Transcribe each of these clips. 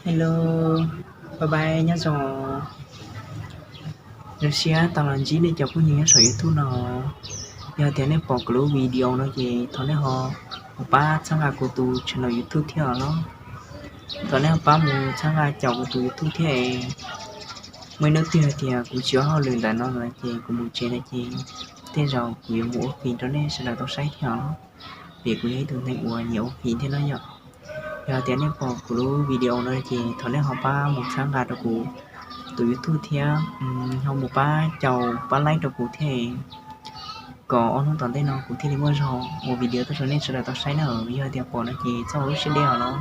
Hello, bye bye, nyob zoo. Zoo siab tau los ntsib nej cov phooj ywg nyob saum YouTube no. Yog tias nej pom kuv lub video no ces thov nej ho mus pab txhawb nqa kuv tus channel YouTube thiab os. Thov nej ho pab mus txhawb nqa caum kuv tus YouTube thiab es. Muaj ib hnub twg hais tias kuv tsis ua hauj lwm ntawm no lawm ces kuv mus tsev no ces tej zaum kuv yuav mus ua phim rau nej sawv daws tau saib thiab os. Vim kuv yog ib tug neeg uas nyiam ua phim thiab no yom. Yog tias nej pom kuv lub video no ces thov nej ho pab mus txhawb nqa rau kuv tus YouTube thiab ho mus pab caum pab like rau kuv thiab, kom ob hnub tom ntej no kuv thiaj li muaj zog ua video tuaj rau nej sawv daws tau saib na. Yog tias pom no ces txhob ua lub siab deb os,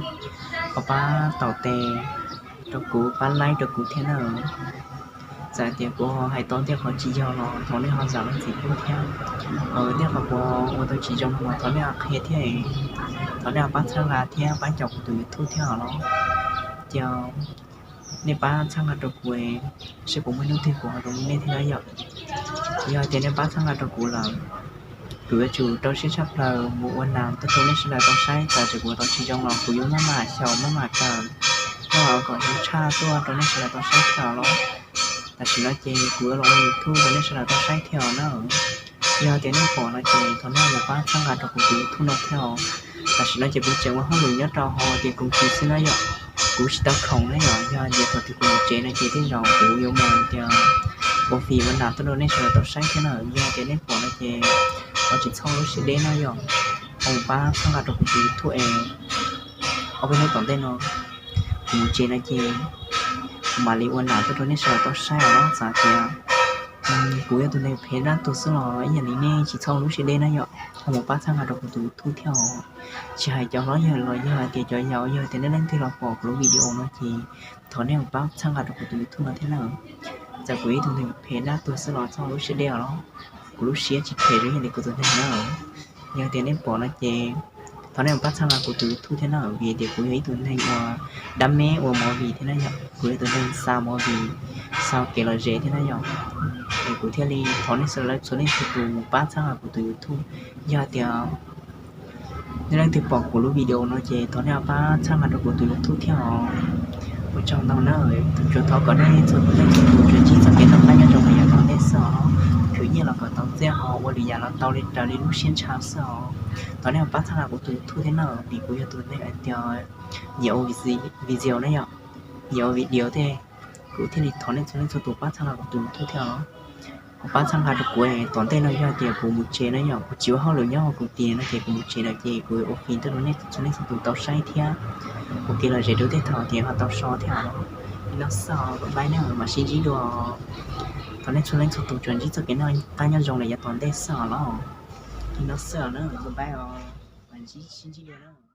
ho pab taum tes rau kuv, pab like rau kuv thiab na. Txawm tias kuv hais tau tej qhov tsis yog los thov nej ho zam lub txim pub thiab. Tej qhov kuv ua tau tsis zoo los thov nej ho qhia thiab. Thov nej ho pab txhawb nqa thiab pab caum kuv tus YouTube thiab os. Ces nej pab txhawb nqa rau kuv, seb puas muaj hnub twg kuv ho zoo li nej thiab na yom. Yog tias nej pab txhawb nqa rau kuv lawm, kuv yuav tsum rau siab tshaj plaws mus ua nas tuaj rau nej sawv daws tau saib. Txawm tias kuv ua tau tsis zoo los kuv yuav maj mam xyaum maj mam kawm, maj mam kom zoo tshaj tuaj rau nej sawv daws tau saib thiab os. Tam sim no ces kuv yuav los ua YouTube rau nej sawv daws tau saib thiab os na. Yog tias nej pom no ces thov nej mus pab txhawb nqa rau kuv tus YouTube no thiab os. Tam sim no ces kuv tseem ua hauj lwm nyob rau hauv tias koom tsis xwb na yom. Kuv tsis tau khoom na yom. Yog tias thaum twg kuv mus tsev no ces tej zaum kuv yuav mus tias ua phim ua nas tuaj rau nej sawv daws tau saib thiab na. Yog tias nej pom no ces ho tsis txhob lub siab deb no yom. Ho mus pab txhawb nqa rau kuv tus YouTube es ob peb hnub tom ntej no kuv mus tsev no ces kuv mam li ua nas tuaj rau nej sawv daws tau saib os. Txawm tias kuv yog tus neeg phem dab tuag xwb los ib yam li nej tsis txhob lub siab deb na yom. Ho mus pab txhawb nqa rau kuv tus YouTube thiab os. Tsis hais cov hlob yawg los yog hais tias cov yaus, yog tias nej leej twg los pom kuv lub video no ces thov nej mus pab txhawb nqa rau kuv tus YouTube no thiab na. Txawm kuv ib tug neeg phem dab tuag xwb los txhob lub siab deb os. Kuv lub siab tsis phem zoo ib yam li kuv tus neeg na. Yog tias nej pom no ces thov nej mus pab txhawb nqa kuv tus YouTube thiab na, vim tias kuv yog ib tug neeg uas dab meb ua movie thiab na yom. Kuv yog tus neeg xa movie, xa kev lom zem thiab na yom. Es kuv thiaj li thov nej sawv daws txhua leej txhua tus mus pab txhawb nqa kuv tus YouTube. Yog tias nej leej twg pom kuv lub video no ces thov nej pab txhawb nqa rau kuv tus YouTube thiab os. Ua tsaug ntau na. Tsuas thov kom nej txhua leej txhua tus tsuas ntsib txoj kev noj qab nyob zoo yav tom ntej xwb os. Khwv nyiaj los kom tau txiaj, ho ua lwm yam los tau li raws li lub siab ntshaw xwb os. Thov nej pab txhawb nqa kuv tus YouTube thiab na, vim kuv yog tus neeg hais tias nyiam ua video na yom, nyiam ua video thiab. Kuv thiaj li thov nej txhua leej txhua tus pab txhawb nqa kuv tus YouTube thiab os. Ho pab txhawb nqa rau kuv, tom ntej no yog tias kuv mus tsev na yom, kuv tsis ua hauj lwm nyob hauv kuv tiag no ces kuv mus tsev lawm ces kuv ua phim tuaj rau nej txhua leej txhua tus tau saib thiab. Kuv kev lom zem rau tej thaum tias ho tau so thiab os. Li no xwb os, bye bye na, mam sib ntsib dua. Thov nej txhua leej txhua tus tsuas ntsib txoj kev noj qab nyob zoo lawm yav tom ntej xwb os los. Li no xwb os na, bye bye os, mam sib ntsib dua na.